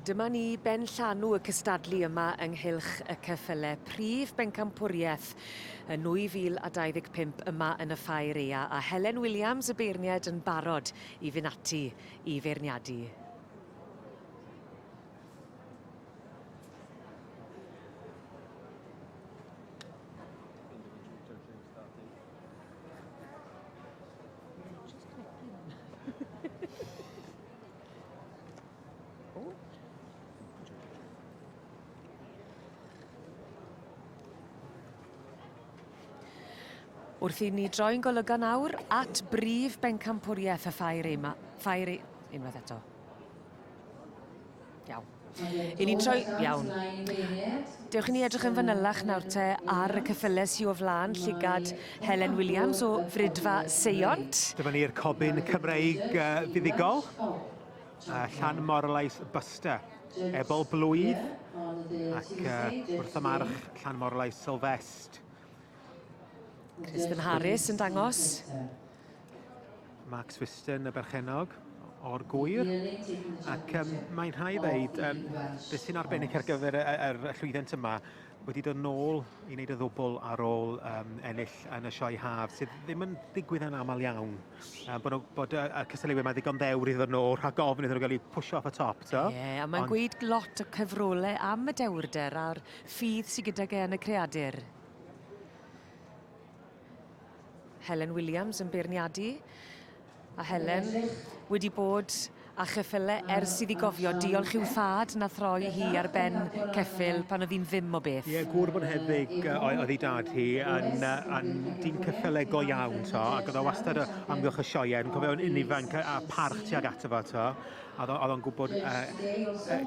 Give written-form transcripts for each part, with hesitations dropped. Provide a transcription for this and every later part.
Dyma ni ben llanw y cystadlu yma ynghylch y ceffyle prif bencampwriaeth yn 2025 yma yn y Ffair Ea a Helen Williams y beirniaid yn barod i fynd ati i feirniadu. Wrth i ni droi'n golyga nawr at brif bencampwriaeth y ffair yma. Ffair e- unwaith eto. Iawn. I ni'n troi... Iawn. Dewch i ni edrych yn fanylach nawr te ar y ceffylau sy o flaen llygad Helen Williams o Fridfa Seiont. Dyma ni'r cobyn Cymreig uh, fuddugol. Uh, Llan Morlais Buster. Ebol Blwydd ac uh, wrth y march Llan Morlais Sylvest. Crispin Harris yn dangos. Mark Swiston, y berchennog o'r gwyr. Ac um, mae'n rhaid ddeud, um, beth sy'n arbennig ar gyfer y, y, y llwyddiant yma, wedi dod nôl i wneud y ddwbl ar ôl um, ennill yn y sioe haf, sydd ddim yn digwydd yn aml iawn. Um, bod, bod y, y cystadleuwyr mae ddigon ddewr i ddod nôl rhag ofn iddyn nhw gael eu pwysio off y top, Ie, yeah, a mae'n Ond... gweud lot o cyfrolau am y dewrder a'r ffydd sydd gydag e yn y creadur. Helen Williams yn beirniadu. A Helen wedi bod â cheffyle ers iddi gofio diolch i'w thad na throi hi ar ben ceffyl pan oedd hi'n ddim o beth. Ie, gŵr bonheddig oedd ei dad hi yn, yn dyn ceffyle go iawn, to, ac oedd o wastad o amgylch y sioeau. Dwi'n cofio yn ifanc a parch tuag ato fo, to. A oedd o'n gwybod uh,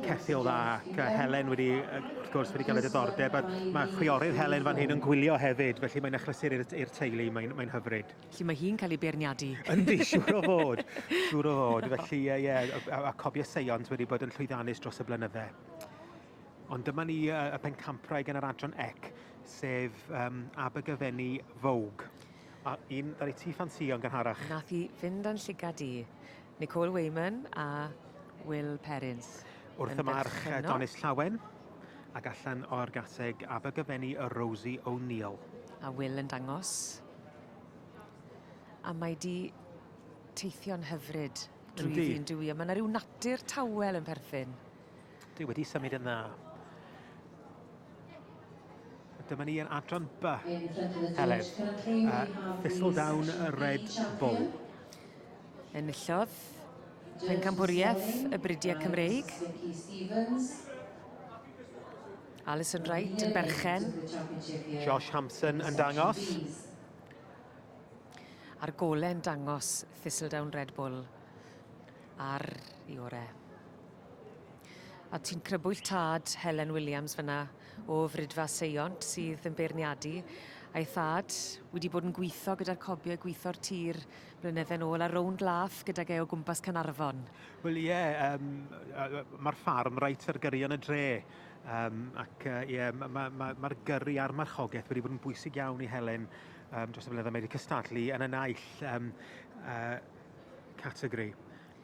ceffyl dda, ac Helen wedi, wrth gwrs, wedi cael ei diddordeb. A mae chwiorydd Helen fan hyn yn gwylio hefyd, felly mae'n achlysur i'r teulu, mae'n mae hyfryd. Felly mae hi'n cael ei beirniadu. Yndi, siŵr o fod. Siŵr o fod. Felly, ie, yeah, a, a Cobia Seiont wedi bod yn llwyddiannus dros y blynydde. Ond dyma ni y, y pencampwraig yn yr adran ec, sef um, Abergavenny Vogue. A un ddaru ti ffansïo yn gynharach. Nath i fynd a'n llygad i. Nicole Wayman a Will Perrins. Wrth y march Donis Llawen ac allan o'r gaseg Abergavenny y Rosie O'Neill. A Will yn dangos. A mae di teithio'n hyfryd drwy ddyn dwi. A mae yna rhyw natur tawel yn perthyn. Dwi wedi symud yn dda. Dyma ni yn adran B, Heledd. Thistledown Red Bull. Enillodd pencampwriaeth y Bridiau Cymreig. Alison Wright yn berchen. Josh Hampson yn dangos. A'r gole'n dangos Thistledown Red Bull ar ei ore. A ti'n crybwyll tad Helen Williams fyna o Fridfa Seiont sydd yn beirniadu. A'i thad wedi bod yn gweithio gyda'r cobiau, gweithio'r tir blynydde nôl a rownd laff gydag e o gwmpas Caernarfon. Wel ie, yeah, um, mae'r ffarm reit ar gyrion y dre. Um, ac ie, uh, yeah, mae'r ma, ma, ma gyrru a'r marchogaeth wedi bod yn bwysig iawn i Helen um, dros y blynyddoedd. Mae wedi cystadlu yn y naill um, uh, categori.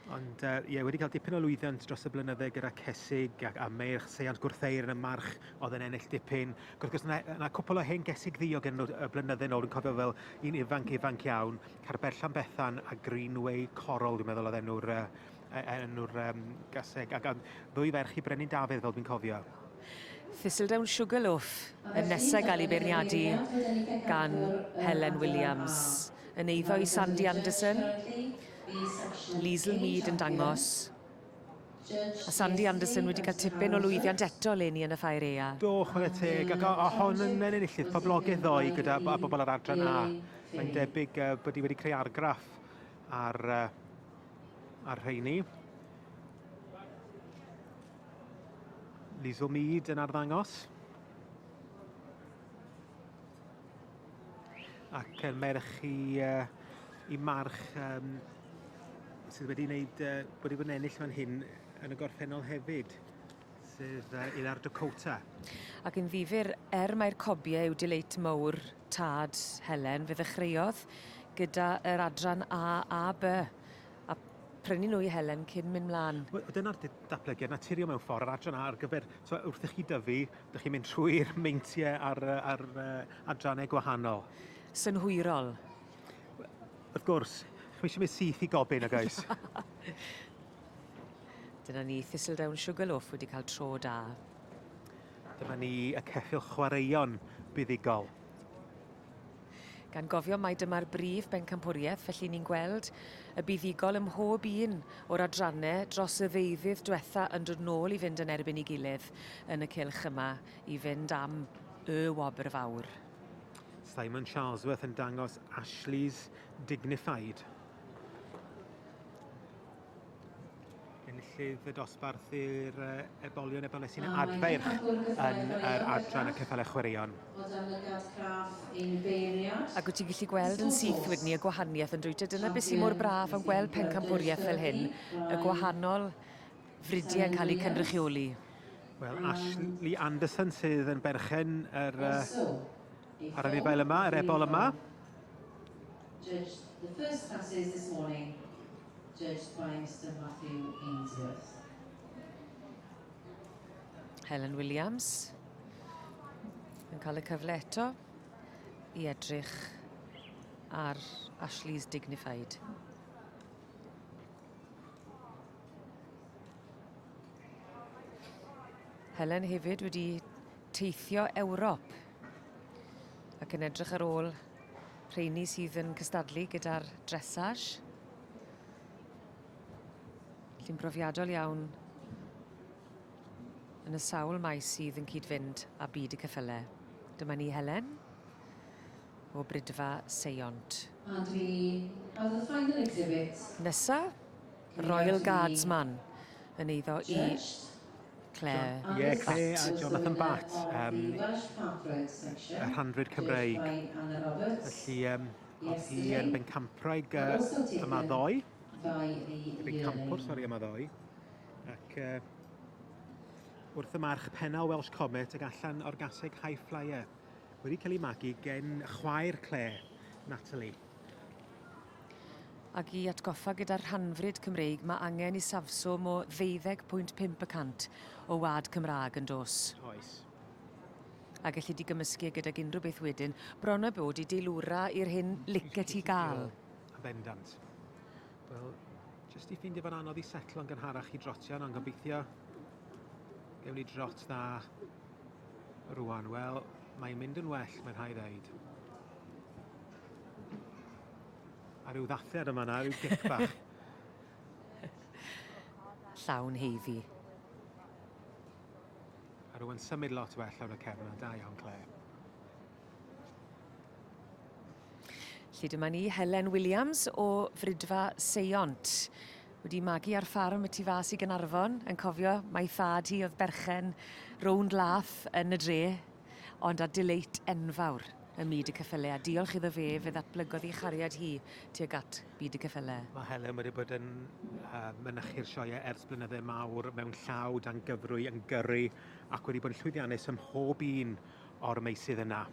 Ond ie, uh, yeah, wedi cael dipyn o lwyddiant dros y blynydde gyda Cesig a, a Meirch Seiant Gwrtheir yn y march oedd yn ennill dipyn. Wrth gwrs, yna, yna cwpl o hen Gesig ddiog yn y blynydde nôl, dwi'n cofio fel un ifanc ifanc iawn, Carber Llanbethan a Greenway Coral, dwi'n meddwl oedd enw'r uh, enw'r um, gaseg. Ac ddwy ferch i Brenin Dafydd, fel dwi'n cofio. Thistledown Sugarloaf yn nesaf gael ei beirniadu gan Helen Williams. Yn eiddo i Sandy Anderson. Liesl Mead yn dangos. A Sandy Anderson wedi cael tipyn o lwyddiant eto leni yn y Ffair Ea. Do, chwarae teg. Ac o, hon yn enillydd poblogaidd ddoe gyda bobl ar adran A. Mae'n debyg uh, bod hi wedi creu argraff ar, uh, ar rheini. Liesl Mead yn arddangos. Ac yn merch i, uh, i march um, sydd wedi wneud, uh, wedi bod yn ennill fan hyn yn y gorffennol hefyd, sef uh, Ilar Dakota. Ac yn ddifur, er mai'r cobiau yw dileit mawr tad Helen, fe ddechreuodd gyda yr adran A a B. A prynu nhw i Helen cyn mynd mlaen. Wel, dyna'r datblygiad naturiol mewn ffordd, yr adran A ar gyfer, so, wrth i chi dyfu, dych chi'n mynd trwy'r meintiau a'r, ar, adrannau gwahanol. Synhwyrol. Wrth gwrs, chi'm eisiau mynd syth i gobyn, nag oes? Dyna ni, Thistledown Sugarloaf wedi cael tro da. Dyma ni y ceffyl chwaraeon buddugol. Gan gofio mai dyma'r brif bencampwriaeth, felly ni'n gweld y buddugol ym mhob un o'r adrannau dros y ddeuddydd diwetha yn dod nôl i fynd yn erbyn ei gilydd yn y cylch yma i fynd am y wobr fawr. Simon Charlesworth yn dangos Ashley's Dignified. Enillydd y dosbarth i'r ebolion ebolesyn adfeirch yn yr adran y ceffylau chwaraeon. Ac wyt ti'n gallu gweld yn syth wedyn 'ny y gwahaniaeth yn dwyt? A dyna beth sy'n mor braf am gweld pencampwriaeth fel hyn, y gwahanol fridiau yn cael eu cynrychioli. Wel, Ashley Anderson sydd yn berchen yr, uh, ar anifail yma, yr ebol yma. Judged the first classes this morning, judged by Mr Matthew Ainsworth. Helen Williams yn cael y cyfle eto i edrych ar Ashley's Dignified. Helen hefyd wedi teithio Ewrop ac yn edrych ar ôl rheini sydd yn cystadlu gyda'r dressage. Felly'n brofiadol iawn yn y sawl maes sydd yn cyd-fynd â byd y ceffylau. Dyma ni Helen o Bridfa Seiont. And we have the final exhibit. Nesa, Royal Guardsman yn eiddo i Claire Ie, yeah, Claire a Jonathan Batt, y rhanfryd Cymreig. Felly, oedd hi yn bencampwraig yma ddoe. Bencampwr, sori, yma ddoe. Ac wrth y march Pennal Welsh Comet ag allan o'r gaseg High Flyer. Wedi cael ei magu gen chwaer Claire, Natalie. Ac i atgoffa gyda'r rhanfryd Cymreig, mae angen isafswm o 12.5% o wad Cymraeg yn dos. Oes. A gelli di gymysgu e gydag unrhyw beth wedyn, bron a bod i deilwra i'r hyn licet ti gael. Yn bendant. Wel, jyst i ffeindio fo'n anodd i setlo'n gynharach i drotian, ond gobeithio gewn ni drot dda rwan. Wel, mae'n mynd yn well, mae'n rhaid ddeud. A rhyw ddathliad yma na, rhyw gic bach. Llawn heiddi. A rhywun symud lot well ar y cefn, da iawn, Claire. Felly dyma ni, Helen Williams o Fridfa Seiont. Wedi magu ar ffarm y tu fas i Gaernarfon, yn cofio mai thad hi oedd berchen rownd lath yn y dre, ond â dileit enfawr ym myd y ceffylau, a diolch iddo fe, fe ddatblygodd ei chariad hi tuag at byd y ceffylau. Mae Helen wedi bod yn mynychu'r sioeau ers blynydde mawr mewn llaw dan gyfrwy yn gyrru ac wedi bod yn llwyddiannus ym mhob un o'r meysydd yna.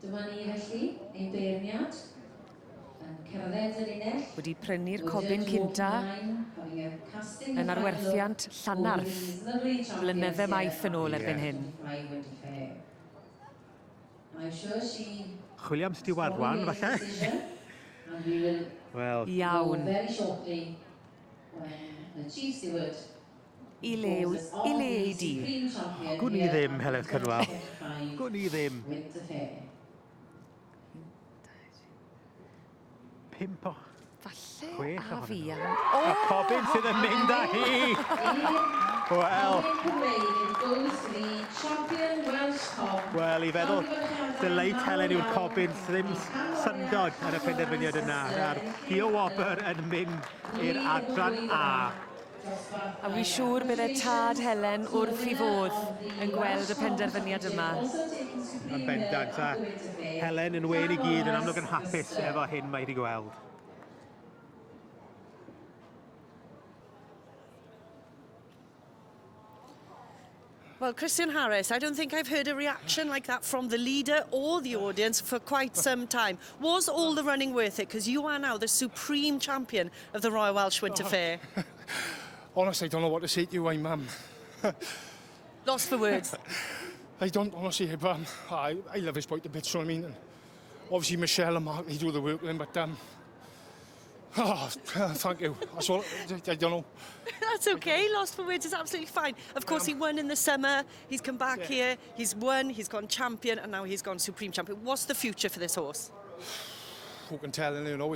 Dyma ni felly, ein beirniad, yn cerdded y linell. Wedi prynu'r cobyn cynta yn arwerthiant Llanarth blynydde maith yn ôl erbyn hyn. Chwilio am stiward wan, falle? Wel. Iawn. I le, i le ei di? Gwn i ddim, Heledd Cynwal. Gwn i ddim. Pump o... Falle Chwech a fi ohonyn nhw. am... O! Y cobyn sydd yn mynd â hi! Wel... Wel, i feddwl, dylai Helen yw'r cobyn sydd ddim syndod yn y penderfyniad yna. A'r hi o wobr yn mynd i'r adran A. A wi siŵr bydde tad Helen wrth i fodd yn gweld y penderfyniad yma. Yn bendant, a Helen yn wên i gyd yn amlwg yn hapus efo hyn mae wedi gweld. Well, Christian Harris, I don't think I've heard a reaction like that from the leader or the audience for quite some time. Was all the running worth it? Because you are now the supreme champion of the Royal Welsh Winter Fair. Honestly, I don't know what to say to you. I'm Lost for words. I don't, honestly, but I love his quite a bit, so I mean. And obviously, Michelle and Mark, they do the work with him, but oh, thank you. That's all. I don't know. That's okay. Lost for words is absolutely fine. Of course, he won in the summer. He's come back here. He's won. He's gone champion, and now he's gone supreme champion. What's the future for this horse? Who can tell, you know,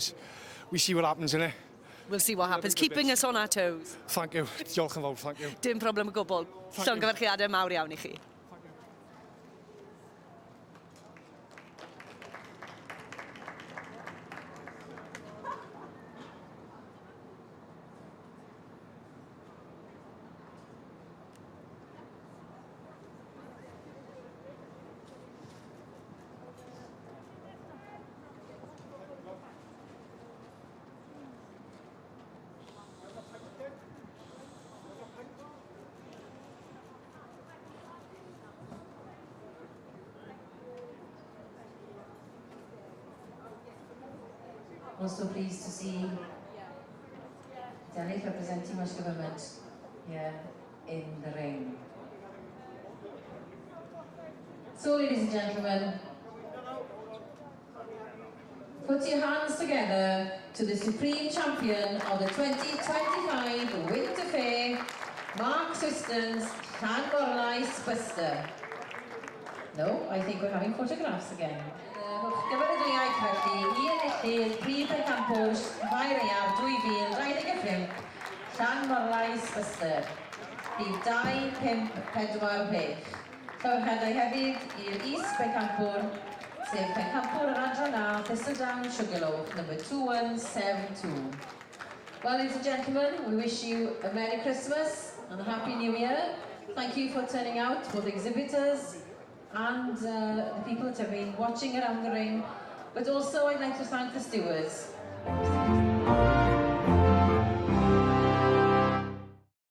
we see what happens, innit? We'll see what happens. Keeping us on our toes. Thank you. Diolch yn fawr, thank you. Dim problem o gwbl. Llongyfarchiadau mawr iawn i chi. Also pleased to see Dennis representing Welsh Government here in the ring. So, ladies and gentlemen, put your hands together to the Supreme Champion of the 2025 Winter Fair, Mark Swistons Llanmorlais Buster. No, I think we're having photographs again. Gymeradwyaeth felly i enillydd prif pencampwr Ffair Aeaf 2025, Llanmorlais Buster. Rhif 2, 5, 4, 6. Llongyfarchiadau hefyd i'r is pencampwr, sef pencampwr yr adran A, Thistledown Sugarloaf, number 2172. Well, ladies and gentlemen, we wish you a Merry Christmas and a Happy New Year. Thank you for turning out, both exhibitors and the people that have been watching around the ring. But also I'd like to thank the stewards.